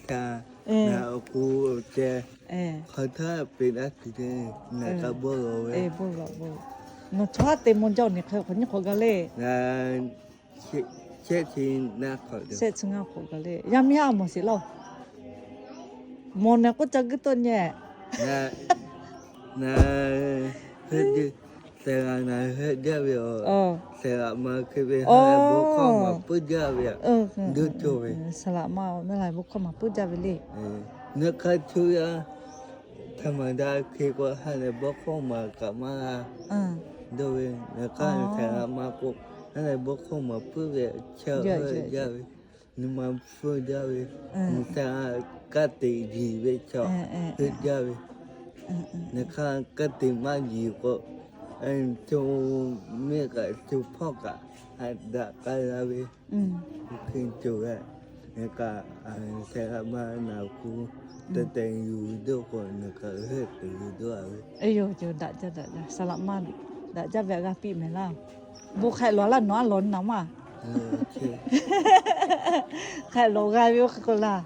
Naˍ k'o ceh, hk'aˬ htaˇ peꞈ laˇ tuˬ te, naˍ k'a bawˆ la ve. Nawˬ chaw haˉ te maw jaˇ-oˬ, nawˬ hk'e k'awꞈ nyi k'awꞈ gaˬ le. Shehˆ chi ngaˇ hk'awꞈ gaˬ le. Yaˇ miˇ haˉ mawˬ sheˍ laˇ-oˬ. Mawˬ naˬ k'oˆ ca guiˇ tawˆ nyeh. Naˍ, heh, tehˬ g'aꞈ naˍ heh jaˇ ve aˬ. Tehˬ g'aꞈ ma hk'e ve ha leh bon hkawˇ maˍ puiˉ jaˇ ve aˬ. Duˇ cawˬ ve. Saˍ laꞈ ma-oˬ, naˬ laiˬ bon hkawˇ maˍ puiˉ jaˇ ve le. Naˍ hk'aˇ chaw yaˇ htaꞈ maˍ daꞈ hk'e k'o ha leh bon hkawˇ maˍ kaꞈ maˇ g'a dawˇ ve. Naˍ hk'aˇ tehˬ g'aꞈ ma k'o ha leh bon hkawˇ maˍ puiˉ ve chaw heh jaˇ ve. Nyi ma hpfuhˇ jaˇ ve, nyi htaˇ kaˇ teꞈ yiˍ ve chaw heuˆ jaˇ ve. Nyi hk'aˇ kaˇ teꞈ maˇ yiˍ k'o, co mehˆ kaꞈ co hpawˇ kaꞈ daꞈ k'ai la ve. Hk'e cawˬ ve, nyi kaꞈ tehˬ g'aꞈ ma naˍ ku te te yuˬ dawˇ k'o, nyi kaꞈ heuˆ tuˬ yuˬ dawˇ a ve. Saˍ laꞈ ma daꞈ jaˇ ve g'a piˇ mehˍ laˇ. Bon hk'aꞈ lawˬ laˇ nawˬ a lawˬ naˍ maˇ. Hk'aꞈ lawˬ g'a ve oˇ hk'e k'o laˇ.